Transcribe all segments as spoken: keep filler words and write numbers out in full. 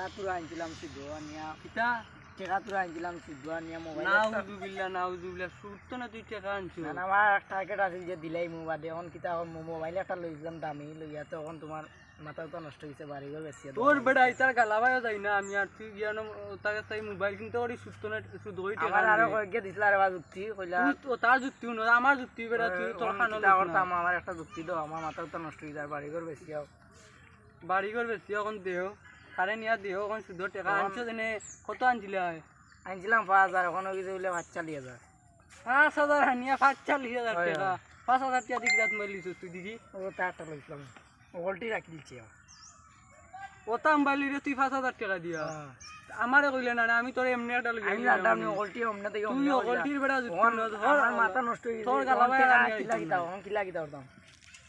টেকা তুরা আনছিলাম সুদো আনিয়া। কিতা? টেকা তুরা আনছিলাম সুদো আনিয়া মোবাইল একটা। নাউজুবিল্লাহ, নাউজুবিল্লাহ। সুদ তো না তুই টেকা আনছো। না, না, আমার এক টার্গেট আছিল যে দিলাইমু বাদে, অখন কিতা করমু, মোবাইল একটা লইছিলাম দামি লইয়া, তো অখন তুমার মাথা তো নষ্ট অইছে, বাড়ি ঘর বেচিয়া তোর দিলাম। বেটা, ইতার গালাবায়ও যাই না আমি, আর তুই গিয়া না, তার কাছ থাকি মোবাইল কিনতে পারি, সুদ তো না, সুদ ওই টেকা আমার আরো নিয়ে। কয়েকগে দিছিল আরো যুক্তি, কইলা তুই তো তার যুক্তি হুনো, আমার যুক্তি বেটা, তুই তোর অখন কানো কিতা লইস না। করতাম, আমার একটা যুক্তি দাও, আমার মাথা তো নষ্ট অই যায়, বাড়ি ঘর বেচিয়া। বাড়ি ঘর বেচিয়া অখন দেও, তারে নিয়া দেও, অখন সুদর টেকা অখন আনছো যেনে, কত আনছিলায়? আনছিলাম পাঁচ হাজার, অখন অই গেছে বুলে পাঁচচল্লিশ হাজার। পাঁচ হাজার আনিয়া পাঁচচল্লিশ হাজার হয়, টেকা। হয়। পাঁচ হাজার টেকা দি কিতা মোবাইল লইছস তুই দেখি? ও তা একটা লইছিলাম। অকলটি রাখি দিছি। ওটা মোবাইল লইরে তুই পাঁচ হাজার টেকা দিয়া। হ্যাঁ। আমারে কইলে না রে, আমি তোরে এমনে একটা লইয়া আমি দিলাম। জানতাম না, অকলটি অমনে থেকে তুই অমনে অকলটির বেটা যুক্তি অখন না, ধর, আমার মাথা নষ্ট অই গেছে। তোর গালাবায় টেকা আমি কিলা আইছি কিতা, না। অখন কিলা কিতা করতাম?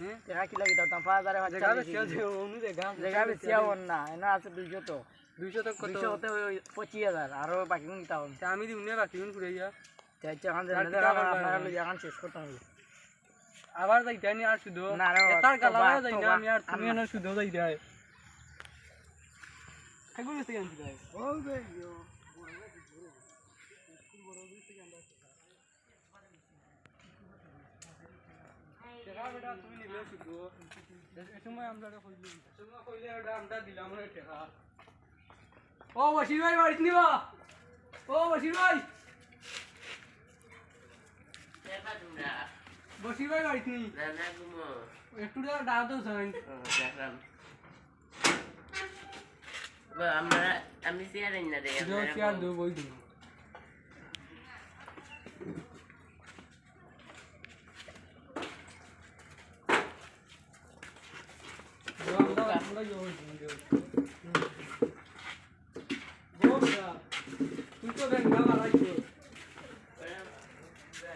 হ্যাঁ? টেকা কিলা কিতা করতাম? পাঁচ হাজারে জাগা পাঁচচল্লিশ বেচিয়া হাজার। যে, অনু জাগা। জাগা বেচিয়া অর না, এনে আছে দুইশত। দুইশত কত? দুইশত কত? ওই পঁচিশ হাজার, আরো বাকি কোন কিতা অর? তা আমি দিমু নে বাকি কোন ঘুরে যা। তা ইচ্ছা খান আর যেন কিতা দেখা করবা আপনারা এখন? লইয়া খান শেষ করতাম অইবো। আবার যাইতায় নি আর সুদো? না রে বাবা, এটার তো গালাবায় বা-, যাই তো না বা-, আমি আর তুমি আর না। এনে সুদো যাইতায়। এগুলো গেছে কেন সুদো? টেকা বেটা তুমি নিলে সুদো। এ-, এ সময় আমরা এটা কইলে, এ সময় কইলে এটা আমরা দিলাম না টেকা। ও বশির ভাই বাড়িত নি বা? ও বশির ভাই। বশির ভাই বাড়িত নি? একটু ডাক দাও স্যার। আমরা, আমি চেয়ার আনি না রে, চেয়ার দেবো, বই দেবো।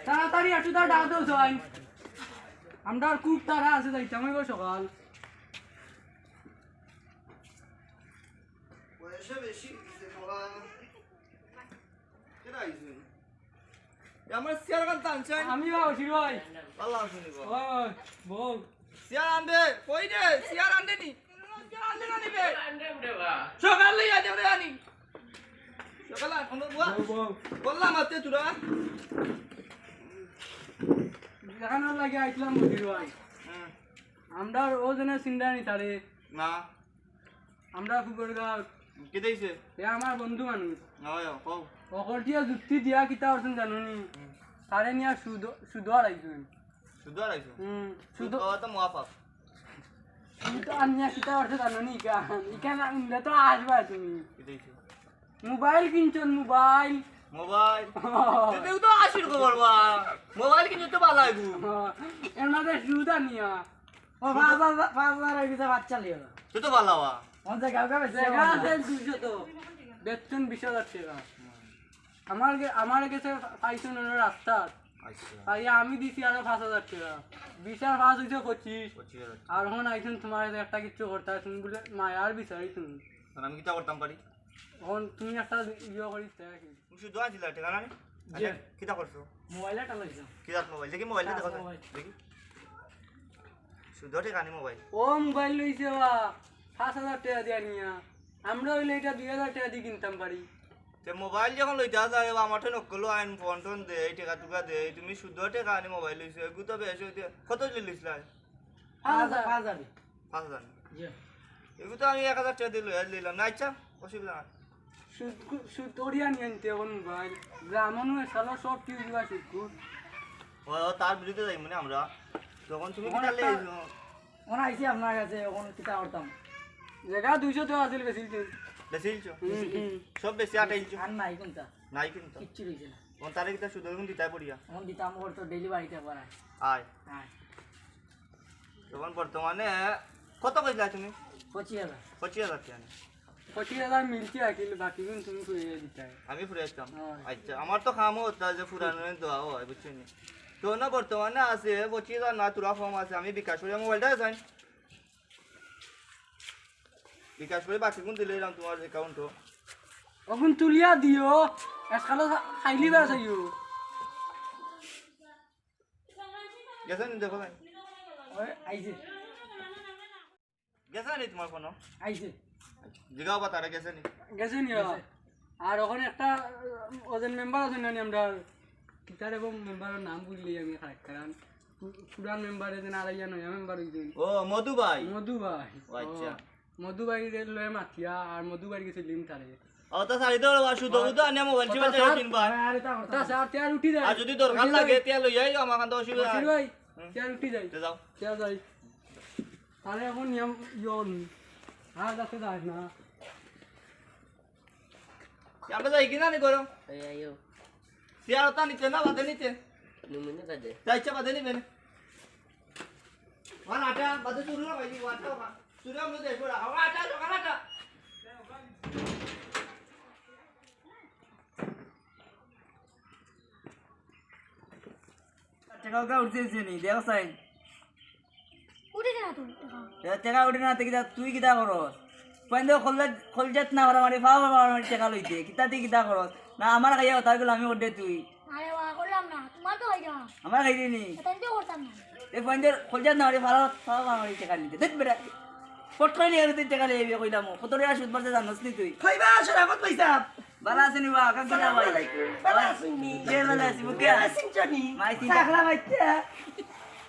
তাড়াতাড়ি একটু তারা ডাক দেও যাই। আমরা আর খুব তারা আছে, যাইতাম অইবো সকাল। বয়সে বেশি হইছে বাবা। কেডা আইছে? এ আমার চেয়ার কান টানছেন। আমি বাবা, বশির ভাই। ভালা আছেন নি বাবা? ওই, ওই, বউ। চেয়ার আনবে, কই রে? চেয়ার আনবে নি? চেয়ার আনবে না নিবে? সকালে ইয়া দেবে আনি। সকালে আন, আমরা বুয়া। বউ, বউ। বললাম আতে তোরা। দেখানোর লাগি আইছিলাম বশির ভাই। হুম। আমরা ও জনে চিন্তা নি তারে। না। আমরা ফুকর গাঁও। কে দিছে? এ আমার বন্ধু মানুষ। হয়, কও। অকলটিয়া যুক্তি দিয়া কিতা করছেন জানো নি? হুম। তারে নিয়া সুদ, সুদ হারাইছেন। সুদ হারাইছো? হুম, সুদ সুদ। খাওয়া তো মহাপাপ। সুদ আর নিয়া কিতা করছে জানো নি? ইখান, ইখান আনলে তো আসবা তুমি। কে দিছে? মোবাইল কিনছন, মোবাইল। মোবাইল? তে তো আশির খবর বা। মোবাইল কিনছো তো ভালা অইবো। এর মাঝে সুদ আনিয়া। ও, পাঁচ হাজার, পাঁচ হাজার অই গেছে, বাচ্চা লিও না। তে তো ভালা বা। অন যে গাঁও গাঁও বেশি জাগা অন। আছে দুইশত। বেতন বিশ হাজার টেকা। আমার গে-, আমার গেছে পাইছন অনো রাস্তা। আচ্ছা। তাই আমি দিছি আরো পাঁচ হাজার টেকা। বিশ আর পাঁচ অইছে পঁচিশ। পঁচিশ হাজার। আর অখন আইছন তুমার একটা কিচ্ছু করতা, তুমি বুলে মায়ার বিচারি তুমি। আর আমি কিতা করতাম পারি? অখন তুমি একটা ইয়ে করি দেখি। তুমি সুদ আনছিলা টেকা না নি? যে। আচ্ছা, কিতা করছো? মোবাইল একটা লইছো। কিতা মোবাইল? দেখি মোবাইল দেখো। মোবাইল। দেখি। সুদ টেকা নি মোবাইল? ও মোবাইল লইছে বা, পাঁচ হাজার টেকা দিয়া নিয়া। আমরা অইলে ইটা দুই হাজার টেকা দি কিনতাম পারি। তে মোবাইল যখন লইতা যায়, বা আমার তো নকল আইন, ফোন টোন দে, এই টেকা টুকা দে, তুমি সুদ টেকা আনি মোবাইল লইছো, এগু তো বেশ অইতে, কত দিলে লইছিলা? পাঁচ হাজার। পাঁচ হাজার। পাঁচ হাজার। জি। এগু তো আমি এক হাজার টেকা দিলে লইলাম না, আচ্ছা, অসুবিধা নাই। সুদ কু-, সুদ করিয়া নিয়ে আনতে এখন মোবাইল। গ্রামে নু এসালো সব কেউ দিবা সুদ কু। ও, ও, তার বিরুদ্ধে যাই মানে আমরা। তখন তুমি অখন কিতা একটা লেইছো? অখন আইছি আপনার কাছে, অখন কিতা করতাম? জাগা দুইশো তো আছিল, বেচিলছো। বেচিলছো? হুম, হুম। সব বেচি আটাইলছো? আর নাই কোনটা? নাই কোনটা? কিচ্ছু রইছে না। অখন তারে কিতা সুদ অখন দিতায় পড়িয়া? অখন দিতাম, ওর তো ডেইলি বাড়িতে একবার আয়। আয়। আয়। তখন বর্তমানে কত কইলা তুমি? পঁচিশ হাজার। পঁচিশ হাজার টেকা নি? পঁচিশ হাজার মিলছে, আকিল, বাকি গুণ তুমি ফুরাইয়া দিতায়। আমি ফুরাইতাম? হ্যাঁ। আচ্ছা, আমার তো কামও অতা যে ফুরানো দেওয়া হয়, বুঝছো নি? তো না, বর্তমানে আছে পঁচিশ হাজার না, থুড়া কম আছে, আমি বিকাশ করি মোবাইলটা চাই। বিকাশ করি বাকি গুণ দিলে এরাম তুমার অ্যাকাউন্টো। অগুন তুলিয়া দিও, এসালো খাইলি বা চাইও। গেছে নি দেখো চাই। ওই, আইছে। গেছে নি তুমার ফোনো? আইছে। জিগাও বা তারা গেছে নি? গেছে নি? আর অখন একটা, উম, ওজন মেম্বার আছে না নি আমরার? কিতার এবং মেম্বারর নাম ভুললি আমি খারাপ খারাপ। পু-, পুরান মেম্বারে যে নারাইয়া নয়া মেম্বার অইছইন। ও, মধু ভাই। মধু ভাই। ও, আচ্ছা। ও, মধু ভাইরে লয়ে মাতিয়া আর মধু ভাইর গেছে লিম তারে। ও, তা সারি তো, আর শুধু তো আনিয়া মোবাইল টিপা যায় তিনবার। আরে, তা কথা তা স্যার, তে আর উঠি যায়। আর যদি দরকার লাগে, তে লইয়া আইও, আমার কাছে অসুবিধা নাই। বশির ভাই, হুম। তে আর উঠি যায়। তে যাও। তে যাই। আরে, এখন নিয়ম, ইয়ন। আর যাতে যায় না। আমরা যাই কিনা নি গরম? এই আইও। সিয়ারতা নিতে না, বাদে নিতে? নুমিনে বাদে। যাইছে বাদে নিবে না। ওয়ান আটা, বাদে চুরি না ভাই, ওয়ান আটা ওখান। চুরি আমরা দেশ বড়। ওয়ান আটা, ওখান আটা। টেকা উঠা উঠছে নি, দেখো চাই। উঠে না তো, টেকা। এ, টেকা উঠে না, তে কিতা, তুই কিতা করস? পয়েন্ট খোলজাত না করা মানে, ফাও মারা মানে টেকা লইতে। কিতা তুই কিতা করস? না, আমার খাইয়া কথা কইলে আমি ওঠে তুই। আরে বা, করলাম না, তোমার তো খাইলাম। আমার খাইলি নি? এটা তো করতাম না। এ পয়েন্ট খোলজাত না মানে, ফাও, ফাও মারা মানে টেকা নিতে। দেখ বেটা, ফট করে নিয়ে তুই টেকা লইবি কইলাম। কত টাকা সুদ বাড়ছে জানোস নি তুই? খাইবা, শরাবত পয়সা। ভালা আছেন বা, কাকা ভাই? আসসালামু আলাইকুম। ভালা আছেন নি? জি, ভালা আছি। মুখে ভালা আছেন জনি? মাই চিন্তা। চাকলা বাইচ্চা।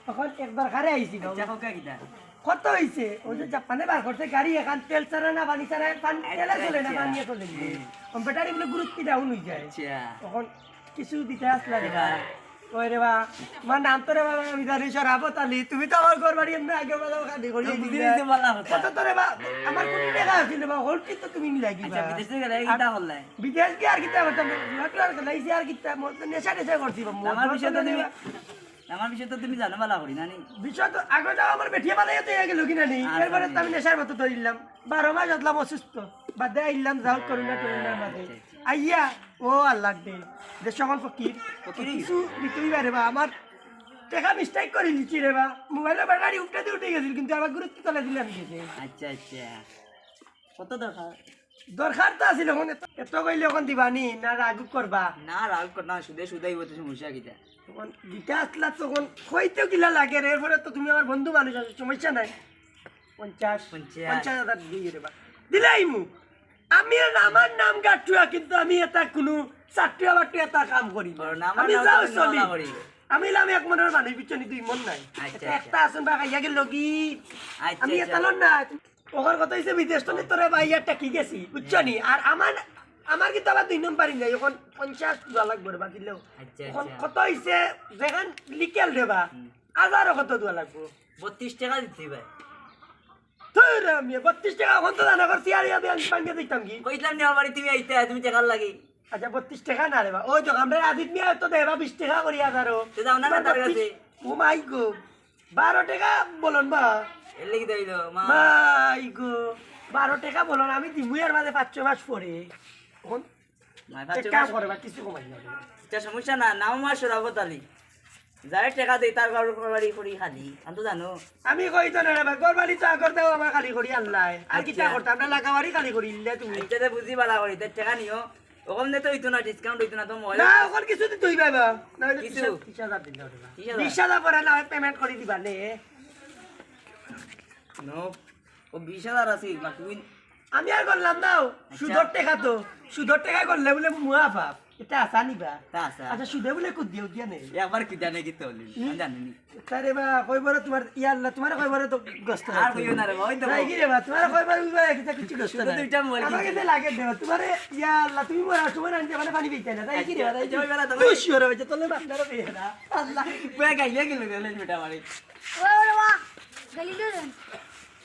তখন এক দরকারে আইছি, বাবু। আচ্ছা, হোক, কিতা? কত হইছে? ওই যে জাপানে বার করছে গাড়ি, এখান তেল ছাড়া না, পানি ছাড়া, পানি, তেলে আচ্ছা, চলে না, আচ্ছা। পানিয়ে চলে না। হুম। ও ব্যাটারি বলে গুরুত্ব ডাউন হয়ে যায়। আচ্ছা। তখন কিছু দিতে আসলা রে বা। হ্যাঁ। ওই রে বা, আমার নাম তো রে বাবা, আমি জানি শরাবত আলী। তুমি তো আমার ঘর বাড়ি এমনি আগে বাজাও খালি করি তো বুঝি দিলে। নিতে পারলাম না। কত তো রে বা, আমার কোটি টাকা আছিল রে বা, হলটি তো তুমি মিলাই দিবা। আচ্ছা, বিদেশ থেকে গেলে আর কিতা করলে? বিদেশ গিয়ে আর কিতা করতাম? জুয়া টুয়া খেলাইছি আর কিতা, মদ তো নেশা টেশা করছি বা, মদ আমার তো বিষয়ে তো রে তুমি, বা। আমার বিষয়ে তো তুমি জানো বালা করি, না নি? বিষয় তো আগে যাও আমার বেটিয়ে বানাইয়া তো গেল কিনা নি? আচ্ছা, এরপরে তো আমি নেশার মতো ধরিলাম। বারো মাস আসলাম অসুস্থ। বাদে আইলাম, যাও করোনা টরোনার মাঝে। আচ্ছা, আচ্ছা। আইয়া, ও আল্লাহ দে, দেশ এখন ফকির। ফকির। কিছু দিতেই পারে বা, আমার টাকা মিস্টেক করে দিচ্ছি রে বা। মোবাইলের ব্যাটারি উঠতে উঠে গেছিল, কিন্তু আবার গুরুত্ব তলে দিলাম গেছে। আচ্ছা, আচ্ছা। কত দরকার? দরকার তো আছিল, এখন এত, এত কইলে এখন দিবানি, না রাগ করবা? না, রাগ কর না, সুদে সুদাই হইতে সমস্যা কিতা? এখন দিতে আসলা তখন কইতেও কিলা লাগে রে, এরপরে তো তুমি আমার বন্ধু মানুষ আছো, সমস্যা নাই। পঞ্চাশ, পঞ্চাশ। পঞ্চাশ হাজার দিয়ে রে বা। দিলাই মু। আমি আর আমার নাম গাটুয়া, কিন্তু আমি এটা কোনো চাটুয়া বাটুয়া এটা কাম করি না। ও, না, আমার আমি নাম যাও তো আমি চলি। নলা করি। আমি হইলাম এক মনের মানুষ, বুঝছো নি, দুই মন নাই। আচ্ছা, এটা আচ্ছা। একটা আসন বা খাইয়া গেল কি? আচ্ছা, আমি আচ্ছা। এটা লন না। ওখান কথা হইছে বিদেশ তো তোরে ভাই একটা কি গেছি, বুঝছো নি? আর আমার, আমার কিন্তু আবার দুই নম্বরই নাই, এখন পঞ্চাশ দেওয়া লাগবো রে বা কিলো। আচ্ছা, এখন আচ্ছা। কত হইছে, যেখান লিখেল রে বা, হুম। হাজারও কত দেওয়া লাগবো? বত্রিশ টাকা দিতে ভাই। ধুর, আমি বত্রিশ টাকা এখন তো জানা করছি, আর আমি, আমি পাঙ্গে দিতাম কি? কইছিলাম নি আমার বাড়ি তুমি আইতে, তুমি টাকার লাগি। আচ্ছা, বত্রিশ টাকা না রে বা। ওই তো, আমরা আজিত মিয়া তো দেবা বিশ টাকা করি হাজারও। তো যাও না, না, তার কাছে। ও মাই গো, বারো টাকা বলন বা। এর লাগি দেই তো, মা। মাই গো, বারো টাকা বলন, আমি দিমু এর মাঝে পাঁচ ছয় মাস পরে। এখন না, এক পাঁচ ছয় কাম মাস। করে বা, কিছু কমাই না। এটা সমস্যা না, নাম আমার শরাবত আলী। যারে টাকা দেই, তার ঘর বাড়ি করি খালি। আমি তো জানো। আমি কই তো না রে ভাই, ঘর বাড়ি তো আগর দেও আমার খালি করি আল্লাহ। আর কিতা আচ্ছা। করতাম? আমরা লাগা বাড়ি খালি করি, ইল্লা তুমি। আচ্ছা, তে বুঝি বালা করি, তে টাকা নিও। ওখান দিয়ে তো হইতো না, discount হইতো না, তো মহলে না, ওখান কিছু দিতে হইবে বা। না হইলে কিছু? তিরিশ হাজার দিলে হবে না। তিরিশ হাজার? বিশ হাজার পরে না হয় payment করে দিবা নে। No, ও বিশ হাজার আছে, বাকি ওই আমি আর করলাম না, ও আচ্ছা। সুদর টাকা তো, সুদর টাকা করলে বলে মুয়া বাপ, এটা আসা নিবা। তা আসা। আচ্ছা, সুদে বলে কুদ দিয়ে উদিয়া নেই। একবার কি জানে কি তো হলি, হুম? আমি জানি নি। তারে বা, কইবরে তোমার, ইয়া আল্লাহ, তোমার কইবরে তো গ্রস্ত আর হইতো। কইও না রে বা, ওই তো নাই কি রে বা, তোমার কইবরে উইবা, এটা কিছু গ্রস্ত শুধু নাই। দুইটা মোবাইল আমার কিনছি। কাছে লাগে দেবা, তোমারে, ইয়া আল্লাহ, তুমি মরার সময় আনতে মানে পানি পেতে না, তাই কি রে বা, তাই আচ্ছা, কি? ওই বেলা তো খুশ হয়ে রয়েছে, তোলে বান্দর পেয়ে না। আল্লাহ। পুরা গাইলে গেল রে, বেটা বাড়ি। ওরে, ওরে, বাহ, গালি দিলেন।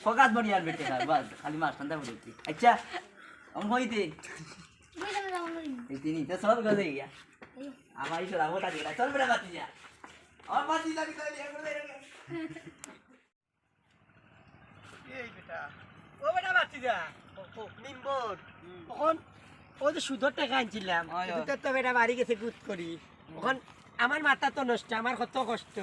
ফোকাস বাড়ি আর বেটে খায়, বাস, খালি মাছ ঠান্ডা করে দিচ্ছি। আচ্ছা, আমি কই দে। এই তিনি, তো সব গজে গিয়া। আমার এই সব আগোটা দিলা, চল বেটা বাতি যা। আমার বাতি যা, কি তাহলে এখন এই বেটা। ও বেটা বাতি যা। ও, ও, মিম্বর। হুম। তখন ওই যে সুদর টাকা আনছিলাম, হয়, হয়। এটা তো বেটা বাড়ি গেছে গুত করি। হুম। তখন আমার মাথা তো নষ্ট, আমার কত কষ্ট।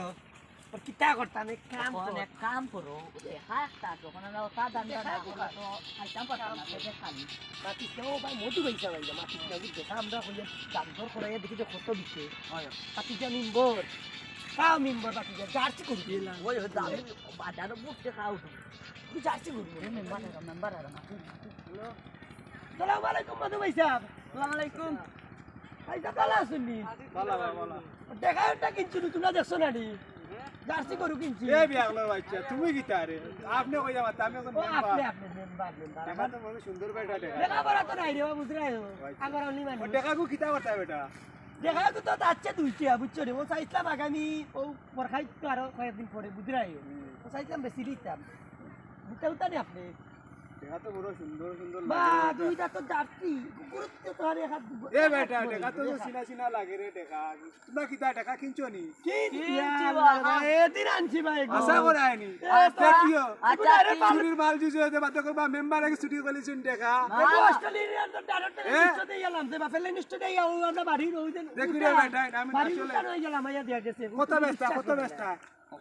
ওর কিতা করতাম, এক কাম তখন কর। এক কাম করো, দেখা একটা আছে, ওখানে আমরা ওটা দাম দেখা দাম করো। তো খাইতাম পারতাম না, পেটে খালি। মাতিস না, ও ভাই, মধু ভাই সবাই, মাতিস না, বুঝছো? তা আমরা হইলে দাম দর করে দেখি যে কত দিছে। হয়। পাতি যা মিম্বর, কাও মিম্বর পাতি যা, জার্সি করবি। ওই, ওই দাম, বাজারও বুঝতে খাও। তুই জার্সি গরু। এ মেম্বার আইরা, মেম্বার আইরা, মাতু, মাতু। হ্যালো। সালাম আলাইকুম মধু ভাই সাহেব। ওয়ালাইকুম। ভাই সাহেব ভালা আছইন নি? ভালা, ভালা, ভালা। টেকা একটা কিনছি, তুমরা দেখছো না নি? জার্সি গরু কিনছি। এ বিয়াগলর বাইচ্চা, তুমি কিতা রে? আপনে কইয়া মাততা, আমি অখন ও, মেম্বার। আপনে, আপনে মেম্বার, মেম্বার। টেকা তো বড় সুন্দর বেটা টেকা। লেখাপড়া তো নাই রে বাবা, বুঝরায়? আচ্ছা। আগর অলি মানুষ। ও টেকাগু কিতা করতা বেটা? টেকাগু তো যাচ্ছে দুইটা, বুঝছো রে? ও চাইছিলাম আগামী, ও বরখাইত তো আরো কয়েকদিন পরে, বুঝরায়? হুম। ও চাইছিলাম বেশি দিতাম। বুঝতে উঠতা নি আপনে? টেকা তো বড় সুন্দর সুন্দর বা, লাগে রে বেটা। দুইটা তো জার্সি, কুকুরতে তো আরে হাত দিব। এ বেটা, টেকা তো চিনা চিনা লাগে রে টেকা। তুমরা কিতা টেকা কিনছো নি? কিনছি ইয়া বাবা। আল্লাহ, এদিন আনছি ভাই গো। আশা করে আইনি। এ, আচ্ছা, দেখিও। আচ্ছা, আরে, ঠিক। চুরির মাল যুদি অইতে বাধ্য করবা, মেম্বার আগে চুরি করিলিছইন টেকা। না। এই অস্ট্রেলিয়ার তো ডাইরেক্ট এ? নিশ্চয় দিয়ে গেলাম, যে বাপের নিশ্চয় দিয়ে গেলাম, আমরা বাড়ির ওই যে দেখি রে বেটা, আমি বাড়ির আসলে উঠানো হয়ে গেলাম, আইয়া দিয়া গেছে। কত বেচতা, কত বেচতা?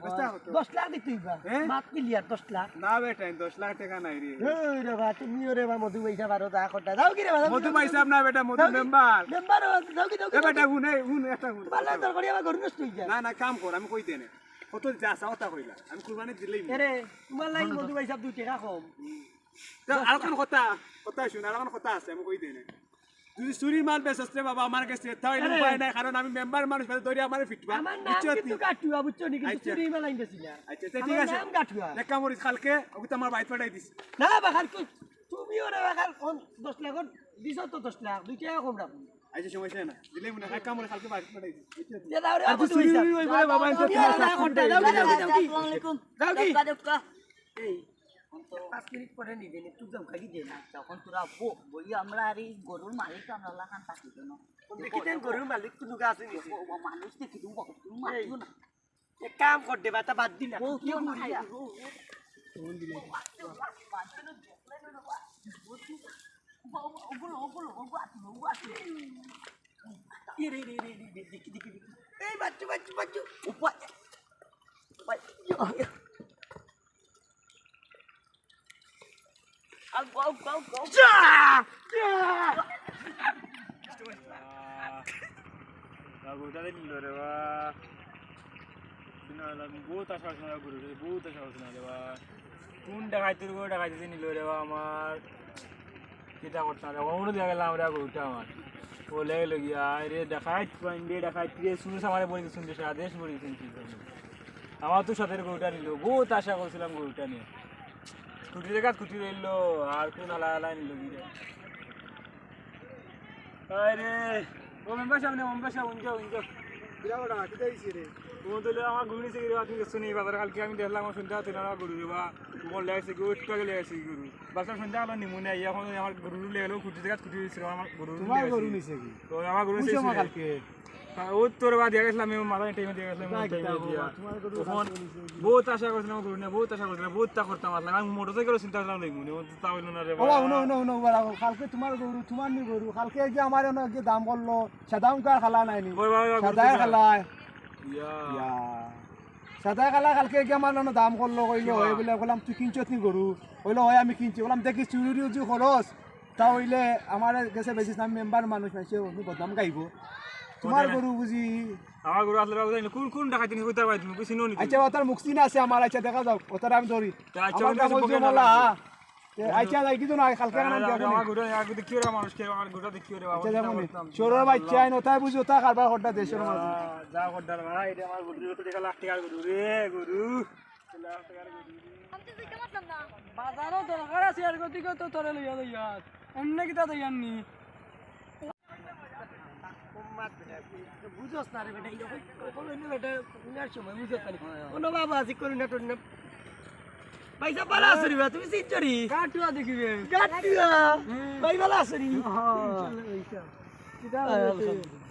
বেচতা কত? দশ লাখ দিতে হইবা। এ? মাত ক্লিয়ার, দশ লাখ। না বেটা, দশ লাখ টেকা নাই রে। ওই রে বা, তুমিও রে বা, মধু পয়সা পারো, যা করতা। যাও কি রে বা, যাও কি, মধু যাও কি, পয়সা যাও কি? না বেটা, মধু যাও কি? মেম্বার। মেম্বার ও, যাও কি, যাও কি, এ যাও বেটা, কি? হুন, এই, হুন, একটা হুন। ভালা দরকারি আমার গরু নষ্ট হয়ে যায়। না, না, কাম কর, আমি কই দেনে। কত যা চাও তা কইলা। আমি কুরবানি দিলেই নি। এরে, তোমার লাগি মধু পয়সা দুই টেকা কম। হুম। তা আর কোন কথা, কথা শুন, আর কোন কথা আছে, আমি কই দেনে। যদি চুরির মাল বেচস রে বাবা আমার গেছে, তাহলে আরে। উপায় নাই, কারণ আমি মেম্বার মানুষ, ধরে আমারে ফিটবা। আমার নাম বুঝছো কিন্তু তুই? গাটুয়া, বুঝছো নি? কিন্তু আচ্ছা। চুরির মাল আমি বেচি না। আচ্ছা, আচ্ছা, ঠিক আমার আছে। নাম গাটুয়া। এক কাম করিস, কালকে ওকে তো আমার বাড়িত পাঠাই দিস। না, বাখার কি? তুমিও রে বাখার, কোন দশ লাখ, দিছো তো দশ লাখ, দুই টেকা কম রাখো। আচ্ছা, সমস্যা না। দিলে মনে হয়, এক কাম করিস, কালকে বাড়িত পাঠাই দিস। বুঝছো তুই? যে দাও রে, আর তুই চুরি উরি ওই বলে বাবা, আমি তো তোমার সাথে যাও কি, যাও কি, যাও কি? আসসালামু আলাইকুম। যাও কি? দোকা, দোকা। এই, পাঁচ মিনিট পরে নিবেন, একটু দমকাগি দেন। তখন তোরা বো-, বই আমরা আর এই গরুর মালিক আমরা লাখান থাকি কেন? দেখি দেন গরুর মালিক কোনো গাছে নিছে। ও, ও মানুষ দেখি তুমি বকত তুমি মারিও না। এক কাম কর দে, বাতা বাদ দিলা। ও, কি কি করি? মারিয়া? ও, ও। ফোন দিলে। ও, ও, ও, ওগুলো, ওগুলো, ওগুলো আছে, ওগুলো আছে। এ রে, রে, রে, রে, রে, দেখি, দেখি, দেখি। এই বাচ্চু, বাচ্চু, বাচ্চু। ও, বাচ্চু। বাচ্চু। আউ, আউ, আউ, আউ। যা! যা! আহ, না, গরুটা নিল রে বা। দিন আলাম, বহুত আশা করছিলাম গরু, বহুত আশা করছিলাম রে বা। কোন ডাকাইতর গরু ডাকাইতে নিল রে বা আমার। কিতা করতাম রে, ওগুলো দিয়া গেলাম রে গরুটা আমার। ও লেগে লগিয়া, আয় রে ডাকাইত, কইন রে ডাকাইত, রে সুরস আমারে বলি গেছুন রে, সারা দেশ বলি গেছুন। আমার তো সাথে গরুটা নিল, বহুত আশা করছিলাম গরুটা নিয়ে। স্কুটি রেখা স্কুটি রইল, আর কোন আলা আলা নিল কি রে? আরে, ও মেম্বার সাহেব না, মেম্বার সাহেব, উনকে, উনকে। বিরাট বড় হাতি দিয়েছি রে। ও তো লে আমার গরু নিছে কি রে, আপনি দেখছেন এই বাজারে কালকে আমি দেখলাম, আমার শুনতে পাচ্ছি না, আমার গরু রে বা। তোমার লেগেছে কি, ওই টুকা লেগেছে কি গরু? বাসা শুনতে পারলাম নিমুনে, এখন আমার গরু লেগে গেলো, খুঁটি জায়গা খুঁটি দিয়েছিল, আমার গরু তোমার লেগেছে। গরু নিছে কি? তো আমার গরু নিছে রে। কালকে। ও তোর বা দিয়া গেছিলাম, আমি মাথা টাইমে দিয়া গেছিলাম, না, টাইমে কিতা দিয়া। বাবা, তোমার গরু তখন কালকে নিছে। বহুত আশা করছিলাম, গরু নিয়ে বহুত আশা করছিলাম, বহুত তা করতাম আসলাম। আমি মোটরসাইকেল চিন্তা করলাম, লইমু নে, ও তো তাও হইলো না রে ও বাবা, বাবা। হুনো, হুনো, হুনো, বাবা, কালকে তোমার গরু, তোমার নি গরু, কালকে গিয়ে আমার অনেক গিয়ে দাম করলো, সাদা উনকার খালা নাই নি। ওই বাবা, বাবা, সাদা গরু খালা। ইয়া। ইয়া। সাদা খালা কালকে গিয়ে আমার অনেক দাম করলো, কইলো, কিবা? ওই বলে বললাম, "তুই কিনছত নি গরু?" কইলো, "ওই আমি কিনছি।" বললাম, "দেখি চুরি উজি খরচ।" তা হইলে আমার গেছে বেশি নাম মেম্বার মানুষ, মানুষে বদনাম গাইবো। তোমার ওদের গরু বুঝি? আমার গরু আসলে বাবু জানি না। কোন, কোন ডাকাইতে নি, কইতে পারবায় তুমি, কই চিনো নি তুমি? আচ্ছা, ওটার মুখ চিনা আছে আমার, আচ্ছা, দেখা যাও, ওটার আমি ধরি। তা আচ্ছা, আমার ওটা কাছে বলছি বলবে না। মোলা। তে আচ্ছা, যাই কি জন্য আই, কালকে না, আনাম না, যাবো আমার নি। গরু, আমার গরু দেখি ওরা মানুষ কে, আমার গরুটা দেখি ওরে বাবা, আচ্ছা, যাবো নি। করতাম। চোরর বাচ্চা, আইন, ওটাই বুঝি, ওটা কারবার করতে দেশের মাঝে। যা করতাম, ভাই, এটা আমার গরু, কত টাকা, লাখ টাকার গরু রে, গরু। লাখ টাকার গরু। আমি তো দেখতে পারতাম না। বাজারও দরকার আছে, এর গতিকে তো তোরে লইয়া লইয়া। এমনি কিতা তো ইয়ার নি। বুঝোস না রে বেটা, এই রকম, ওগুলো এনে বেটা, উনার সময় বুঝোস না রে। কোনো বাবা আছে, করুণা টরুণা। ভাই সাহেব, ভালা আছো রে বা? তুমি চিনছো রে? গাটুয়া দেখিবে। গাটুয়া। হুম। ভাই, ভালা আছো রে? হ্যাঁ। ইনশাআল্লাহ, ভাই সাহেব। কিতা আহ, ভালো আছো? আলহামদুলিল্লাহ।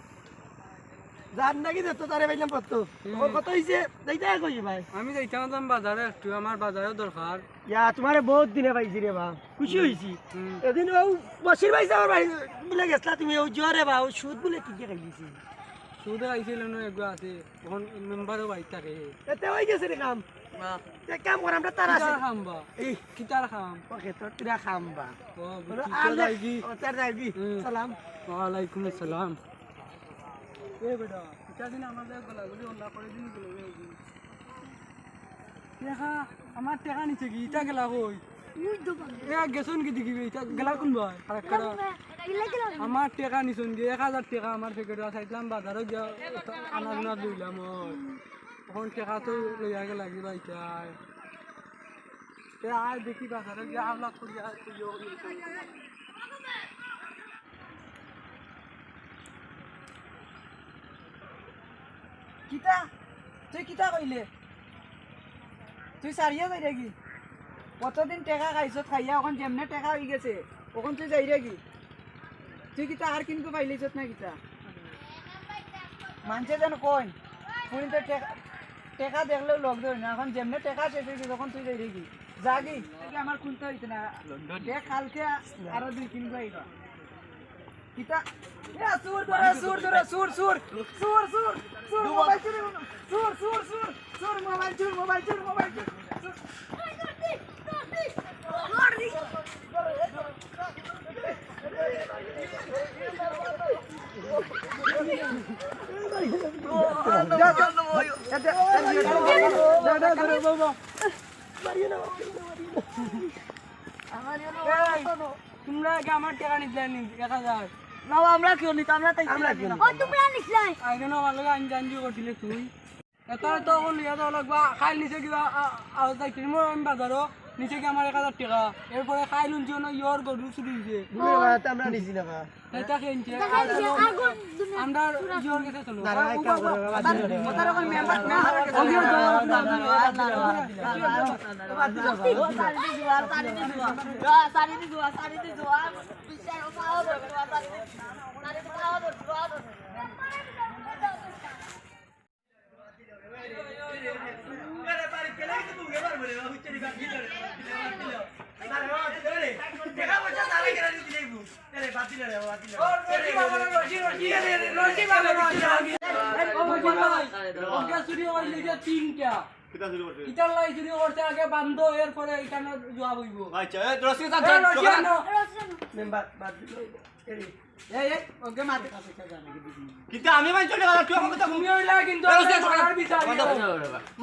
যার নাকি দেখতো তারে পাইলাম কত। হুম। ওর কত হইছে? যাইতে কই ভাই? আমি যাইতাম বাজারে একটু, আমার বাজারও দরকার। ইয়া, তোমারে বহুত দিনে পাইছি রে বা, খুশি হুম। হইছি। হুম। এদিন ও বশির ভাই সাহেবের বাড়ি বুলে গেছলা তুমি, ও জোরে বা, ও সুদ বুলে কি কি খাইছি? সুদ খাইছিল না, এগুলো আছে। এখন মেম্বারও বাড়ি থাকে। এতে হয়ে গেছে রে কাম। না। তে কাম কর, আমরা তারা কিতার আছে। কাম বা? এই। কিতার কাম? ও খেতর কিরা কাম বা? ও, বলো, বুঝছি, আলে, যাই কি? ও, তার যাই কি? হুম। সালাম। ওয়ালাইকুম আসসালাম। এ বেটা, কিতা দিন আমাদের গলা গুলি অন্যা করে দিন গুলো, এই দিন। দেখা। আমার টেকা নিছে কি? ইতা গেলা কই? এ, গেছইন কি দেখি, ইতা গেলা কুনবায়? আর একটা, আমার টেকা নিছইন কি? এক হাজার টেকা আমার পকেটো আছে, আইলাম বাজারো গিয়া আনাজ উনাজ লইলাম অয়। অখন টেকা তো লইয়া গেলা কি বা ইতায়। এ, আয় দেখি বাজারো গিয়া আওলাদ করি আর তুই ইয়ে করি। কিতা? তুই কিতা কইলে? তুই ছাড়িয়া যাইরে কি? কতদিন টেকা খাইছত, খাইয়া অখন যেমনে টেকা অইগেছে, অখন তুই যাইরে কি? তুই কিতা আর কিনকু পাইলিছত না কিতা? মানষে যেন কইন, ফুরিন্তে টেকা, টেকা দেখলেও লগ ধরে না। অখন যেমনে টেকা শেষ অইগেছে, অখন তুই যাইরে কি? যা কি? আমার কুন্তা অইছে না। দেখ, কালকে আরো দুই তিন গো আইবা। কিতা? এ, চুর ধরে, চুর ধরে, চুর, চুর, চুর, চুর, চুর, মোবাইল চুর, চুর, চুর, চুর, চুর, মোবাইল চুর, মোবাইল চুর, মোবাইল চুর, চুর। যা, যা, যা, যা, যা, যা, যা, যা। এই, তুমরা আগে আমার টেকা নিছলায় নি, এক হাজার? না, আমরা কিও নিতাম না, তাই আমরা কিও নিতাম না। ও, তুমরা নিছলায়। আগে না, আমার লগে আঞ্জা আঞ্জি করছিলে তুই। এটা তো অখন লইয়া যাওয়া লাগবা, খাইল নিছে কিবা, আ, আ, যাইতে নিমু আমি বাজারো, নিছে কি আমার এক হাজার টেকা। এরপরে খাইল হুনছি অনো ইয়র গরু চুরি অইছে। বুঝলে বা, তা আমরা নিছি না বা। এটা খেয়ে নিছে। এটা খেয়ে নিছে, আর আগর দুনিয়া আমরা চুরা ইয়র গেছে চলো। না, না, ভাই, কাম করো, বাদ দিও, বাদ দিও। কথা রকম মেম্বার, মেম্বার গেছে। ওকে, ওকে, ওকে, ওকে, ওকে। তিনটা। কিতা চুরি করছে? ইটার লাই চুরি করছে, আগে বান্ধো, এরপরে ইটা না জবাব অইবো। আচ্ছা, এ, রশি, যা, এ, যা, রশি যা। আনো। মেম্বার, বাদ দিল। এই, এই, ওকে মারতে কাছে কাছে আনে। কিতা আমি ভাই চলে গেলাম, তুই আমাকে তো তুমি অইলা কিন্তু এ, রশি, মারার বিচার বান্ধো।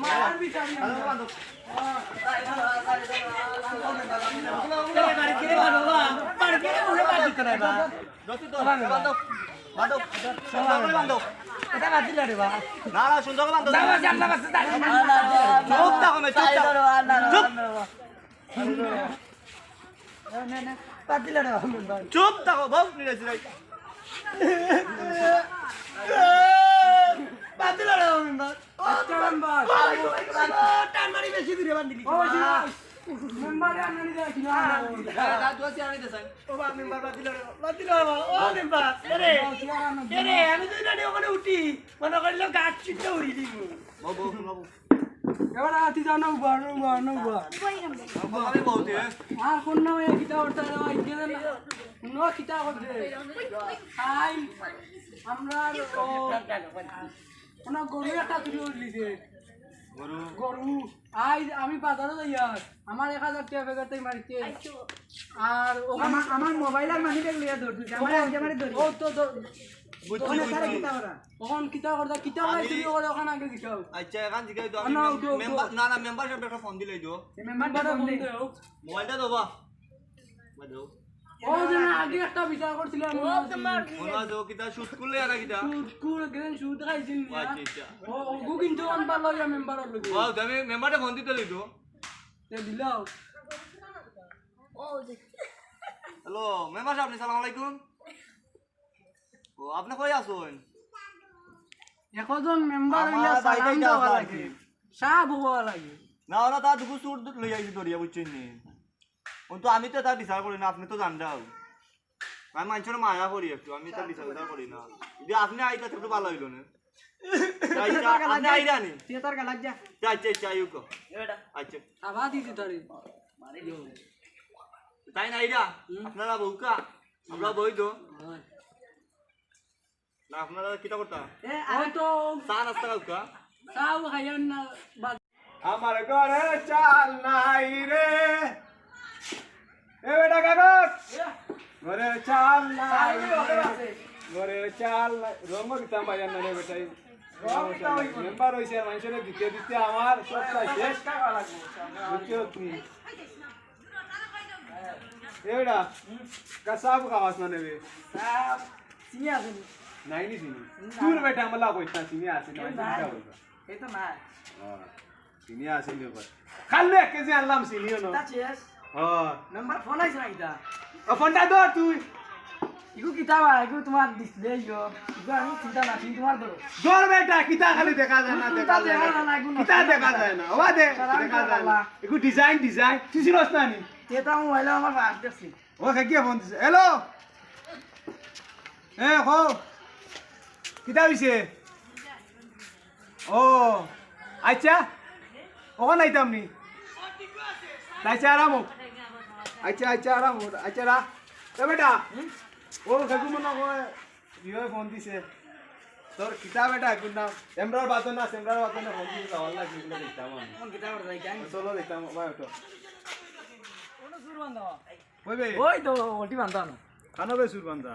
মারার বিচার। বান্ধো, বান্ধো। এ, বাড়ি গিয়ে বান্ধো, বাবা। বাড়ি গিয়ে ঘুরে বাদ দিতে নাই, বা। রশি তো, বান্ধো। বান্ধো। সুন্দর করে বান্ধো। এটা বাদ দিলা রে বা। না, না, সুন্দর করে বান্ধো। দাও, দাও, দাও, দাও। চুপ থাকো, মে, চুপ থাকো। চুপ। না, না, বাদ দিলা রে বা, মেম্বার। চুপ থাকো, বউ নিয়ে যাচ্ছি, রাইট। বাদ দিলা রে বা, মেম্বার। ও, আচ্ছা, মেম্বার। ও, টান মারি বেশি দূরে বান্ধিলি। ও, জি, মেম্বারে আনানি দেয় কিনা? হ্যাঁ, দাঁত ধোয়া চেয়ার আনিতে চাই। ও বা, মেম্বার, বাদ দিলা রে, বাদ দিলা রে বা। ও মেম্বার, এরে, এরে, আমি তো জানি ওখানে উঠি। মনে করিল গাছ চিটটা উড়ি দিব। বাবু, বাবু। এবার আতি যাও না, উবা, না, উবা, না, উবা। আমি বলতে। আর কোন নামে কিতা করতে রে ভাই? কে জানে? ন কিতা করতে? খাই। আমরা ও, ওনা গরু একটা চুরি করলি যে। গরু। গরু। আই, আমি বাজারো যাইয়ার। আমার এক হাজার টেকা বেগাতে মারিতে। আর ও আমার, আমার মোবাইল আর মানি ব্যাগ লইয়া দৌড় দিছে। আমার ও, আজকে মারি দৌড়। ও তো দৌড়। বুঝছি, ওখানে তারা বুঝছি। কিতা করা? ওখান কিতা করতা? কিতা আমি লাই চুরি করে ওখান আগে জিকাও। আচ্ছা, এখন জিকাই তো আমি না, মেম-, উঠো, উঠো। মেম্বার, না, না, মেম্বার সাহেব একটা ফোন দিলাই তো। এই মেম্বারটা মেম্বারটা ফোন ফোন দে। দেও। মোবাইলটা দেবা। মোবাইল দেও। ও যে না, আগে একটা বিচার করছিলাম, ও মনে আছে? তোমার মনে আছে, ও কিতা সুদ করলে আর কিতা? সুদ করে গেলেন, সুদ খাইছিল ও না। আচ্ছা, আচ্ছা। ও, ওগু কিন্তু আনবার লইয়া মেম্বার হলো। ও, তো আমি মেম্বারটা ফোন দিতে লইতো। এ দিলাও। ও যে। হ্যালো, মেম্বার সাহেব, সালাম আলাইকুম। ও, আপনি কই আছেন? একজন মেম্বার আমার হইয়া সালাম বাইরে দেওয়া আছে আর লাগে। কি। সাব হওয়া লাগে। না, ওরা তার দুগু চুর লই আইছে ধরিয়া, বুঝছেন নি? কিন্তু আমি তো তার বিচার করি না, আপনি তো জানরাও। আমি মানুষের মায়া করি একটু, আমি তার বিচার বিচার করি না। যদি আপনি আইতা একটু ভালো হইলো না। আচ্ছা, আপনি আইরা নি? তুই তার গালাত যা। আচ্ছা, আচ্ছা, আচ্ছা, আইউক। এ বেটা। আচ্ছা। খাবা দিছি তারে। তাই না আইরা? হুম। আপনারা বউকা? আমরা বই তো। হয়। না, আপনারা কিতা করতা? এ, ওই তো চা নাস্তা খাউকা? চাও খাইয়ার না, বাদ। আমার ঘরে চাল নাই রে। এ বেটা কাগজ। ঘরে চাল নাই চাল রে। ঘরে চাল নাই। রঙ দিতাম ভাইয়ার না রে বেটাই। মেম্বার অইছে, আর মানষরে দিতে দিতে আমার সব শেষ। বুঝছো তুমি? এ বেটা, কাসাব খাওয়াস না নেবে? চিনি আছে নি? নাই নি চিনি। না। দূর বেটা, আমলা কইস না, চিনি আছে নি, এই চিন্তা নাই। করবা। এই তো নাই। হ্যাঁ, চিনি আছে নি ওপর। খালি এক কেজি আনলাম চিনিও না। তা শেষ। হ্যাঁ। নাম্বার ফোন আইছে না কিতা? ও ফোনটা ধর তুই। ইগু কিতা বা, ইগু তোমার ডিসপ্লে ইগু। ইগু আমি চিন্তা না, তুমি তোমার ধরো। ধর বেটা, কিতা খালি দেখা যায় না, তুমি দেখা কিতা যায় দেখা না। যায় না, ইগু কিতা নষ্ট দেখা করে যায় না। ওবা দে, সালাম দেখা যায় না। আলাইকুম। ইগু ডিজাইন, ডিজাইন। তুই চিনস না নি? এটা মোবাইলে আমার ফার্স্ট দেখছি। ও, কে কিয়া ফোন দিছে? হ্যালো। এ, কও। কিতা অইছে? ও, আচ্ছা। অখন আইতাম নি? আচ্ছা, আরাম হোক। আচ্ছা, আচ্ছা, আরাম হোক। আচ্ছা, রা-, এ বেটা। ও, কাকু মনে হয় ইয়ে ফোন দিছে। তোর কিতা বেটা, এখন না, এমরার বাদে না, সেমরার বাদে না, ফোন দিছে, ভালো লাগছে, এগুলো দেখতাম আমি। কোন কিতা করে যাই, জানি? চলো দেখতাম, ভাই, ওঠো। ওই বে। ওই তো, ওটি বান্ধা না। খানো বে সুর বান্ধা।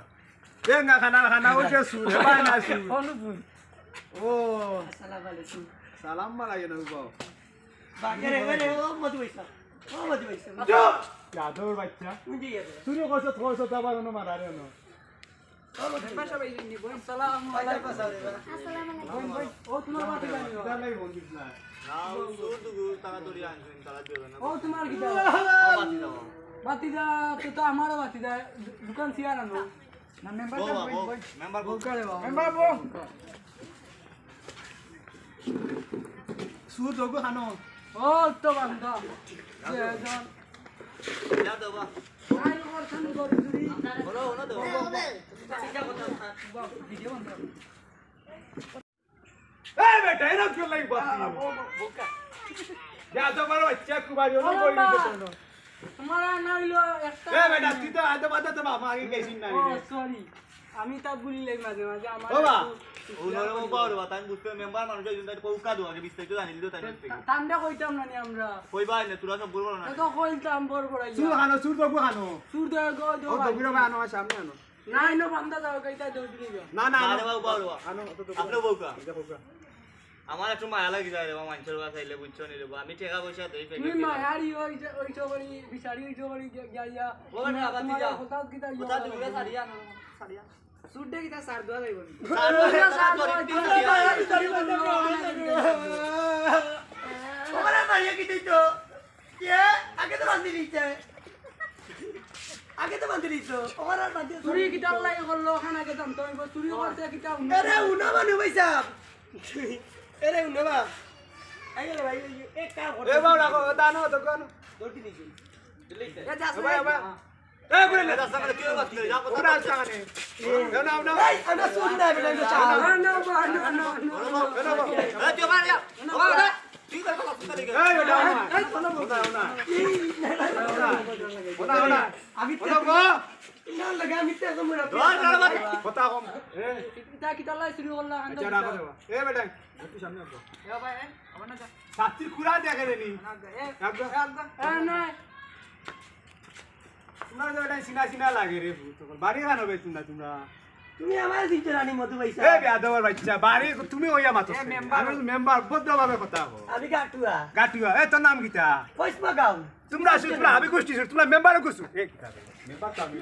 এ না, খানা, খানা, ওই যে সুর, হে ভাই না সুর। অনুপুর। ও। আসসালামু আলাইকুম। সালাম মালাই না, বাবা। বাগেরে, ওরে, ও মধু বৈশা। ও মধু বৈশা। চুপ! যাদবর বাচ্চা। বুঝি গেছে। চুরি করছো, করছো, তো আবার অন্য মারারে অন্য। ও মধু বৈশা। আসসালামু আলাইকুম। আসসালামু আলাইকুম। ও তোমার বাতি জানি। কিতা নাই বল দিস না। না, ও সুর দুগু তারা দড়ি আনছেন, তারা দিও না। ও তোমার কিতা? ও বাতি দাও। বাতি দা, তো, তো আমারও বাতি দা। দু-, দোকান সিয়ার আনো। না, মেম্বার বউ, সাহেব, বউ, বউ। মেম্বার বউ। বউ কারে বাবা? মেম্বার বউ। সুর দুগু খানো। ও, তো বান্ধা। যা দাও বা। আরে, ওর খানো গরু চুরি। বলো, বলো, দাও। বাবা, ভিডিও বন্ধ কর। এ বেটা, এরকম কেউ লাগি বাতি? যা তো পারো, বাচ্চা কুবারি হলো, ও বই বাবা। নিতে পারো। তোমার আর না হইলো একটা এ বেটা, তুই তো আদে বাদে তো বাবা, আগে গেছিস না ও, রে। সরি। আমি তা ভুলি লাই মাঝে মাঝে, আমার ও বা। একটু ও নরম বাবা রে বাবা, তাই বুঝতে মেম্বার মানুষ একজন তাই কৌকা দেওয়া, আগে বিস্তারিত জানি দিল তাই বুঝতে। তা-, তান্ডা কইতাম না নি আমরা। কইবা না, তোরা সব বড় বড় না। এ তো কইতাম বড় বড় আইয়া। চুর আনো, চুর তো আনো। চুর দে গো, দে ও ভাই। তো বুড়া ভাই আনো, আমার সামনে আনো। না, ইনো বান্দা যাও, কইতা দৌড়ি নিবা। না, না, না, আনো। রে বাবা, বাবা, বাবা। আনো, তো, তো, আপনি বউকা। এটা বউকা। আমার একটু মায়া লাগি যায় রে বাবা, মানুষের বাসা আইলে বুঝছো নি রে বাবা, আমি টাকা পয়সা দেই, তুমি পেটে মায়ারি ওই যে, ওই চকরি, বিচারি ওই চকরি গিয়া, গিয়া, গিয়া। ও না, বাতি তোমার যা। কোথাও কিতা ইয়ে কোথাও করো দূরে না। সারিয়া আনো, সারিয়া। সুটে কিতা সার দেওয়া যাইব নি? সার দেওয়া যাইব, সার দেওয়া যাইব। ওরা মারিয়া কি দিত? কে? আগে তো বান্ধি দিছে। আগে তো বান্ধি দিছো। ওরা বান্ধি চুরি কিতা লাই করলো? ওখানে আগে জানতো হইব। চুরি করছে কিতা? এরে, উনা মানু ভাই সাহেব। এরে, উনা বা। আই গেলে ভাই, এই, এই কাম করতে এ বাবা, রাখো, দানো, দোকান। দৌড়ি নিছি। এ, যা, এ ভাই, ভাই। এ, বলে, এ, রাস্তা করে কি বাকি? যা, ওরা আসছে মানে। না, না, না। এই, আমরা শুন না, বেটা, আমরা চা। না, না, না, না, না, না। এ, তুই মার যা। ও, যা। এই, ওটা, ওটা, এই, ওটা, ওটা, ওটা, ওটা। ওটা, ওটা। আমি তো ওটা, ওটা। না, লাগা, আমি তো এখন মনে ধর, ধর, ধর। কথা কম। এ। কিতা, কিতা লাই চুরি করলা? আচ্ছা, রাখো, রাখো। এ, বেটা, একটু সামনে আসো। এ, ভাই, এ, আমার না যা। ছাতির খুরা দেখে রে নি। না, এ, একদম। এ, একদম। এ, না। তোমরা তো এটা চিনা চিনা লাগে রে, ভূত। বাড়ি খানো বে তোমরা, তোমরা। তুমি আমার দিতে রানী মধু ভাই এ সাহেব। বেয়াদবর বাচ্চা, বাড়ি তুমি ওইয়া মাতো। A member. আমি মেম্বার, ভদ্রভাবে কথা কও। আমি গাটুয়া। গাটুয়া, এ তোর নাম কিতা? কইসমা গাও। তোমরা আসলে তোমরা হাবি গোষ্ঠী, তোমরা মেম্বার গোষ্ঠী। এ কিতা রে? মেম্বার তো আমি।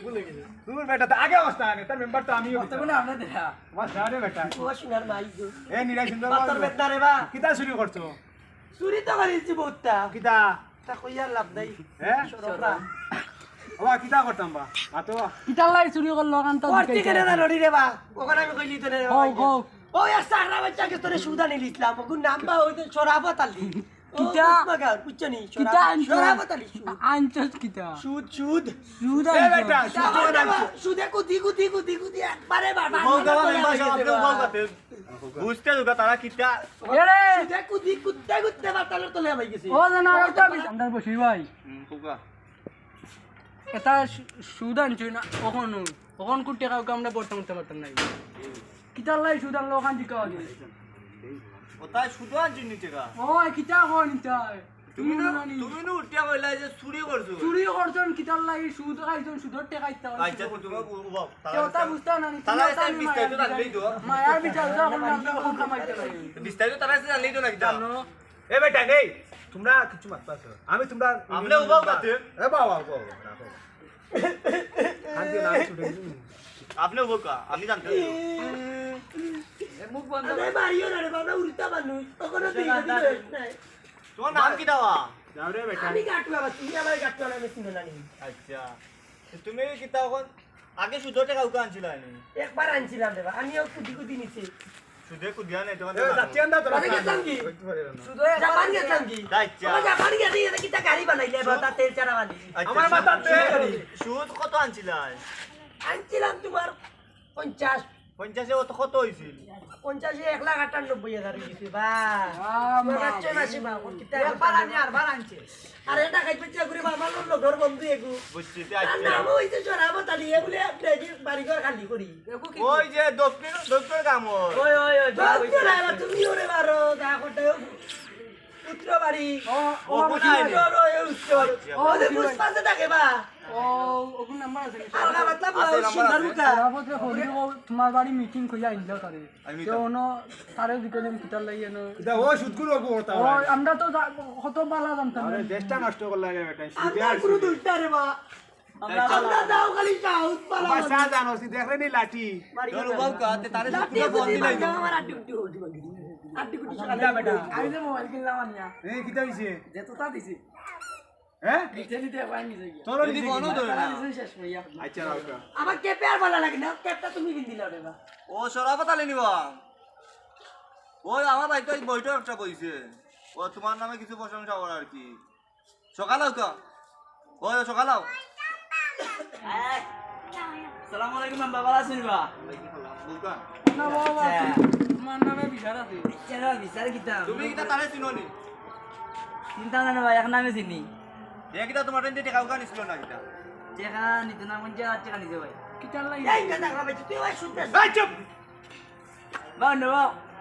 ভুলে গেছি। তোর বেটা তো আগে অবস্থা আগে, তার মেম্বার তো আমিও। কত গুণে আমরা দেখা। আমার জানে বেটা। ও সোনার মাই গো। এ নিরাই সুন্দর পাথর বাবা। বেদনা রে বা। কিতা চুরি করছো? চুরি তো করিছি বহুতটা। কিতা? তা কইয়া লাভ নাই। হ্যাঁ? শরম না। ওবা, কিতা করতাম বা? মাতো। কিতার লাগি চুরি করলো, কান্তা করতে দিকে কেনে না লড়ি রে বা? ওখানে আমি কইলি তো রে বা। কও, কও। ও, এক সাগরা বাচ্চা কে তোরে সুদা নিলিছিলাম। ওগুর নাম বা ওই তো শরাফত আলী। ও, কিতা? উসমা গাঁও, বুঝছো নি? কিতা শরাফ-, আনছো? শরাফত আলী সুদ। আনছস কিতা? সুদ, সুদ। সুদ এ আনছস? বেটা, সুদ আনছস। সুদে কুদি, কুদি, কুদি, কুদি, একবারে বাবা। বউ গাওয়া মেম্বার সাহেব, আপনি বউ গাতে। বুঝতে দুগা তারা কিতা? এরে! সুদে কুদি, কুত্তে, কুত্তে বাতালর তলে হামাই গেছে। ও, জানা, ওটা বি-, আমরা বসি ভাই। হুম, কুকা। এটা সু-, সুদ আনছস না, অখন, অখন কোটি টাকা আমরা বর্তমান করতে পারতাম না। কিতার লাগি সুদ আনলো, অখান জিকাও আগে। ওটাই সুদ আনছস নি টাকা? ও, কিতা কয় নিতাই? তুমি না, তুমি না উঠিয়া কইলা যে চুরি করছো। চুরি করছইন, কিতার লাগি সুদ খাইছইন, সুদর টেকা ইতা করছইন। আচ্ছা, তো তুমি উ-, উবাও। তারা তে ওটা ইতা-, বুঝতা না নি, তারা তুমি ইতা ওটা নি বিস্তারিত মায়া জানলেই তো। মায়ার বিচার যা করলাম, যা করলাম, মাইতে লাগে। বিস্তারিত তারা ইতা জানলেই তো না কিতা। জানো। এ বেটা, নেই। তোমরা কিছু মাত পাচ্ছ। আমি তোমরা আপনি উবাও কাতে? এ বাবা, বাবা, বাবা, বাবা। শান্তি না, ছুটে গেছে। আপনি উবাও কা? আমি জানতে পারি। এ মুখ বন্ধ আরে কর। মারিও না রে বাবা, উল্টা মানুষ। তখন আর দুই দিন হয়েছে নাই। তোমার নাম কিতা বা? যাও রে বেটা। আমি গাটুয়া বা, তুমি আমার গাটুয়া নামে চিনো না নি? আচ্ছা। তো তুমি কিতা এখন আগে সুদর টেকা উকা আনছিলা নি? একবার আনছিলাম রে বা, আমিও কুদি কুদি নিছি। সুদে কুদিয়া নাই তোমার এ, নাম। যাচ্ছি আমরা তো আরে রাস্তা। গেছিলাম কি? ওই তো পারে না। সুদে জাপান গেছিলাম কি? যাইচ্ছা। ওই জাপান গেছি, এটা কিতা গাড়ি বানাইলে বা, তার তেল ছাড়া বানাইলে। আচ্ছা, আমার সুদ, মাথার তেল। সুদ কত আনছিলা? আনছিলাম তোমার পঞ্চাশ। পঞ্চাশে অত কত হইছিল? পঞ্চাশে এক লাখ আটানব্বই হাজার হইছে, বা। বাহ, তোমার মা। বাচ্চা মাসি মা, এখন কিতা একবার আনি, আরবার আনছে। আরে, এটা খাইতে ইচ্ছা করে, বাবা, আমার লগর বন্ধু এগু। বুঝছি, তে তার আচ্ছা। নামও হইছে শরাবত আলী, এগুলি আপনি এই যে বাড়িঘর খালি করি। এগু কি ওই যে দক্ষিণ, দক্ষিণ কামড়। ওই, ওই, ওই, দক্ষিণ ওই, আলা, তুমি ওরে মারো, যা করতে হোক। পুত্র বাড়ি। ও, ও, ও, পুত্র বাড়ি। ওই উত্তর। ও, ওদের পুষ্পাতে থাকে বা। ও, ওগুর নাম্বার আছে নি? আলগা মাতলা আছে, পুরা নাম্বার সুন্দর আছে। মুখা। শরাবতরে কইলে ও তোমার বাড়ি মিটিং কইয়া আইলো তারে। আমি তো নিতাম। অনো তারে জিকাইলাম কিতার লাগি এনো। এটা ও শুট করবো ওটা। ও, আমরা তো যা-, কত বালা জানতাম আরে না। দেশটা নষ্ট করলা রে বেটা। আমরা শুধু আর কোনো শুধু। দুইটা রে বা। আমরা আমরা দাও খালি সাহস পালা বাবা, বাবা। চা জানো, সি দেখলে নি লাঠি? মারি তোর খাবে। বাবু কা, তে তারে লাঠি শুধু বন্ধ বুদ্ধি দিলাম। ভাঙা আমার আড্ডি গুটি হলদি ভাঙি দিবি। আড্ডি গুটি সকালে যা বেটা। আমি যে মোবাইল কিনলাম আনিয়া। এ, কিতা হইছে? যে তো তা দিছি। হ্যাঁ? নিতে নিতে একবার নিচে গিয়া। তোরও যদি নিচে বনো গিয়া। ধরে না। তারা নিচে শেষ হইয়া। আচ্ছা, রাখো। আমার ক্যাপে আর ভালা লাগে না, ক্যাপটা তুমি কিন দিলাও রে বা। ও, শরাবত আলী নি বা? ওই আমার ভাই তো এই বইটা একটা বইছে। ও তোমার নামে কিছু প্রশংসা করার আর কি। সকাল আও তো। ওই সকাল আও। সালাম আলাইকুম, মেম্বার, ভালা আছইন বা? বুঝবা? না বাবা, আচ্ছা। তোমার নামে বিচার আছে। বিচার, বিচার কিতা? তুমি কিতা তারে চিনো নি? চিনতাম না রে ভাই, এক নামে চিনি। এ কিতা তোমার টেকা উকা নিছিল না কিতা? টেকা নিত না, পঞ্চাশ হাজার টেকা নিছে ভাই। কিতার লাগি? এই, এই, এই, এই, এই, এই, এই, এই, এই, এই, এই, এই, এই, বা, হুনো,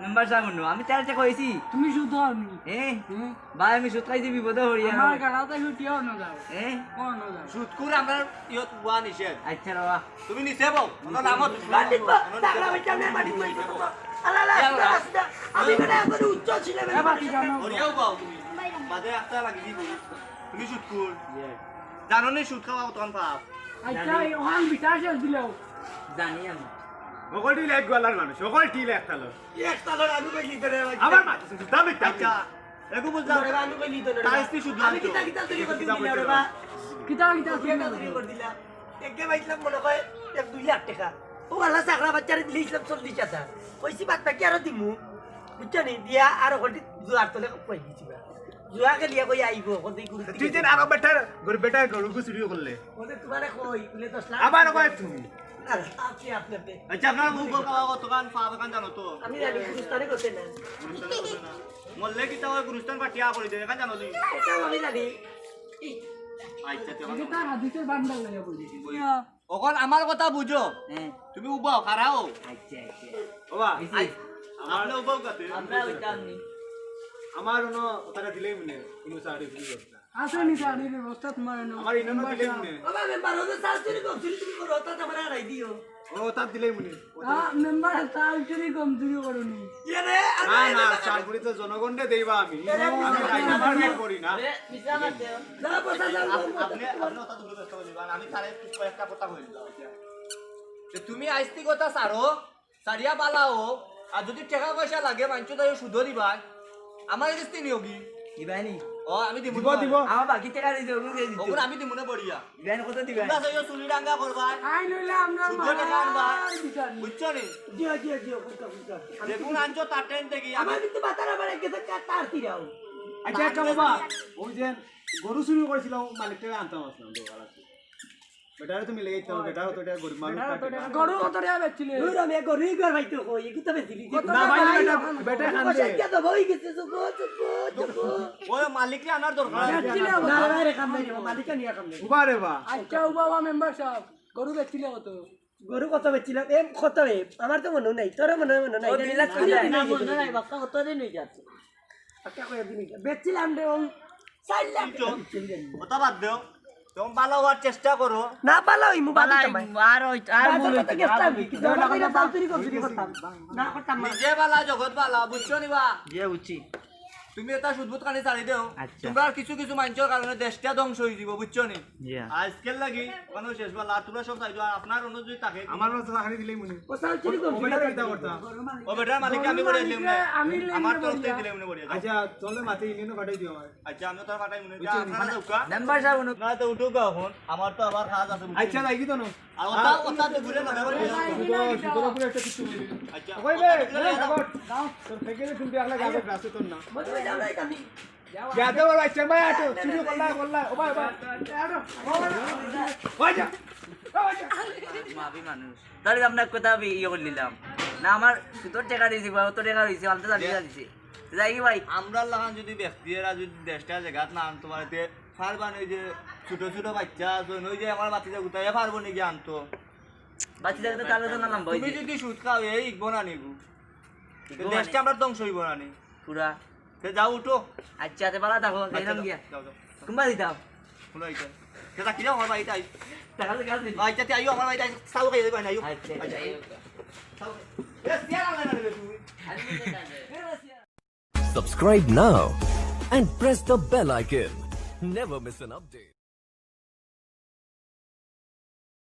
মেম্বার সাব, হুনো, আমি তারে কইছি। তুমি সুদ খাও নি? এ? হুম। ভাই, আমি সুদ খাইছি বিপদে পড়িয়া। আমার গালাতে ছুটিও না যাও। এ? কোন না যাও? সুদ করে আমরা ইয়ত ওয়া নিষেধ। আচ্ছা, বাবা। তুমি নিচে বও, ওনার নামও তুমি মাটিত বও, তাগড়া বাচ্চা, আমি মাটিত বই। আলা, আলা, আলা, আলা। আমি মানে একবারে উচ্চ ছিলাম। এ, বাকি জানো। ওরিয়াও বও তুমি। বাদে একটা লাগি দিব। তুমি সুদ কর। জানো নি সুদ খাওয়া কতখান পাপ? আচ্ছা, এই ওখান বিচার শেষ দিলেও। জানি আমি। সকলটি লেগ গলার মানুষ, সকলটি লেগ তালো। এক তালো আমি কই লিতে রে ভাই। আবার মারতেছে, দাম একটা। আচ্ছা, এগু বুঝলাম। তোরে আমি কই লিতে রে। তাই স্ত্রী শুধু আমি আনছো। কিতা কিতা চুরি করে দিলাম রে বা। কিতা কিতা চুরি কিতা করে চুরি দিলাম? করে দিলাম। একে পাইছিলাম মনে হয় এক দুই লাখ টেকা। ও আল্লাহ চাকরা বাচ্চারে দিলাইছিলাম চল্লিশ হাজার। কইছি বাদ বাকি আরো দিমু। বুঝছো নি? দিয়া আর হলটি জুয়ার তলে কই দিছি বা। জুয়া খেলিয়া কই আইবো, কত গুরু তুই যেন আরো বেটার, গরিব বেটার গরু চুরি করলে। ওদের তোমারে কই, বলে দশ লাখ। আবার কয় তুমি। না, আপনি, আপনি, আপনি। আচ্ছা, আপনার মুখ বলকা বাবা কতখান, পা কতখান জানো তো? আমি জানি, গুরুস্থানে করতে না। গুরুস্থানে করতে না। মরলে কি তাও গুরুস্থান পাঠিয়া করে দেবে, এখান জানো তুমি? এটাও আমি জানি। আচ্ছা, ঠিক আছে। এটা হাদিসের বান্ডাল লাগে বলি। বলি। অখন আমার কথা বুঝো। হ্যাঁ। তুমি উবাও, খাড়াও। আচ্ছা, আচ্ছা। বাবা, এই যে। আই-, আপনি উবাও কাতে? আমরা ওইটা আপনি। আমার অনো ওটারে দিলেই মনে, কোনো চাকরি ফ্রি করতে। আছে নি চাকরির ব্যবস্থা তোমার অনো? আমার ইনো দিলেই মনে। বাবা, মেম্বার, ওদের চাল চুরি কম চুরি তুমি করো, ওটা তো আমরা হারাই দিও। ও, ওটা দিলেই মনে। হ্যাঁ, মেম্বার, চাল চুরি কম চুরি করো নি। ইয়ে রে, আরে না, না, এটা চাকরি তো জনগণরে দেইবা আমি। এরে, আমি বুঝলাম। লাইন পারমিট করি না। এ, মিছা মাতে। যাও, বসা, যাও, যাও, আপ-, যাও। আপনি, আপনি ওটা দূরে ব্যস্ত হয়ে যাবেন। আমি তারে কয়েকটা কথা বলি দাও। যে তুমি আইস্তি কথা ছাড়ো, ছাড়িয়া বালাও, আর যদি টেকা পয়সা লাগে, মানছো তাই সুদো দিবাই। আমার কিস্তি নিও কি? দিবাই নি? ও, আমি দিমু দিব, না। দিব। আমার বাকি টেকা দিতে, ওগুলো কে দিতে? ওগুলো আমি দিমু না বড়িয়া। দিবাই নি, কত দিবাই? তোমরা সেই চুলি ডাঙ্গা করবাই। আই নইলে আমরা সুদো টেকা আনবাই। মার বিচার নি। বুঝছো নি? দিও, দিও, দিও, কুত্তা, কুত্তা। দেখুন, আনছো তার টাইম থেকে। আমার কিন্তু মাথার আবার এক গেছে কা-, তার তিরাও। আচ্ছা, আচ্ছা বাবা, ওই যে গরু চুরি করেছিলাম, মালিকটাকে আনতাম আসলাম, দরকার আছে। বেটারে তুমি লেগে যাও, বেটাও তো এটা গরিব মানুষ, বেটাও তো তাকে এটা গরু কত টাকা বেচছিলে? দূর, আমি এক গরু একবার ভাই তো কই, এগুলো তো বেচিলি। কত না, ভাই, টাকা? বেটা, বেটা খান দে। পয়সা কে দেবো? ওই গেছে, চুপ, চুপ, চুপ। ওই মালিকরে আনার দরকার আছে। বেচছিলে না, না, না, রে, কাম নাই, মালিকরে নিয়ে কাম নাই। উবা রে বা। আচ্ছা, উবা, উবা, মেম্বার সাহেব, গরু বেচছিলে কত? গরু কত বেচছিলাম? এ, কত রে? আমার তো মনে নাই, তোর মনে হয় মনে নাই। ও, দুই লাখ না, কত? না, মনে নাই, বাক্কা কত দিন হয়ে যাচ্ছে। আচ্ছা, কয় দিন হইছে? বেচছিলাম রে, ওই চাইলে কথা বাদ দেও, তুমি ভালা অওয়ার চেষ্টা করো। না ভালা অইমু, বাদ দিতাম ভাই। আর ওই আর বাদ ভুল দিতে অইছে, গেছতাম আর ভুল কি? অইছে। জোর করে চাউরি করছি, করতাম। না করতাম না। নিজে ভালা, জগৎ ভালা, বুঝছো নি বা? জি, বুঝছি। তুমি এটা সুদবুদ খানি ছাড়ি দেও। আচ্ছা। তোমরা আর কিছু কিছু মাইনষর কারণে দেশটা ধ্বংস অই যিবো, বুঝছো নি? জি। আজকের লাগি ওখানে শেষ বেলা, আর তোমরা সব চাইছো, আর আপনার অনুরোধ যদি থাকে। আমার মতো চাকরি দিলেই মনে। ও চাল চুরি করছি। ও বেটা কিতা করতা? ও বেটার মালিক আমি করে দিলাম না। আমি আমার তরফ থেকে দিলাম না বড়িয়া। আচ্ছা, চলে মাতে ইউনিয়নে পাঠাই দিও আমার। আচ্ছা, আমি তো পাঠাই মনে। বুঝছি। আপনারা যাও কা? মেম্বার সাহেব, উনি না তো উঠো কা এখন। আমার তো আবার কাজ আছে, বুঝছো? আচ্ছা, যাই কি তো না? আর ওটা, ওটা তো ঘুরে না, ঘুরে না। সুতরাং, সুতরাং পুরো একটা কিছু বলি। আচ্ছা। ওই বে, ওটা ঘুরে ওই না। খবর, যাও। তোর ফেকে দে, তুমি একলা যাবে, রাস্তা তোর না। মজা হয়ে যাবে, আমি। যাদব আর বাচ্চা ভাই, আটো, চুরি করলা, করলা। ও ভাই, ও ভাই। ওই যা। ওই যা। মাফি মানুষ। তাহলে আমরা কথা বি-, ইয়ে করে নিলাম। না, আমার সুতোর টাকা দিছি, বা অত টাকা দিছি, আনতে জানি দিছি। যাই কি ভাই? আমরা লাখান যদি ব্যক্তি এরা যদি দেশটা জায়গাত না আনতো পারে, তে পারবা না, ওই যে ছোট ছোট বাচ্চা আছে, ওই যে আমার বাচ্চা গুতাইয়া পারবো নাকি আনতো? বাচ্চা থাকতে তাহলে তো না লম্বা তুমি হইছে। যদি সুদ খাও, এই ইকবো না নিবো। ইকবো তো দেশটা মানে? আমরা ধ্বংস হইব না নি? পুরা। তে যাও উঠো। আচ্ছা, তে বালা থাকো, আচ্ছা, যাইলাম যাও, গিয়া। যাও, যাও। কুম্বা দিতাম? শুনো এটা। তে তা কিরা আমার বাড়িতে আই। টাকা তো কাজ নেই। আচ্ছা, তে আইও আমার বাড়িতে আই, চাও খাই যাইবা না, আইও। আচ্ছা, আচ্ছা। আচ্ছা। চাও খাই। এ, সিয়া লাগলে না রে তুমি। Subscribe now and press the bell icon. Never miss an update.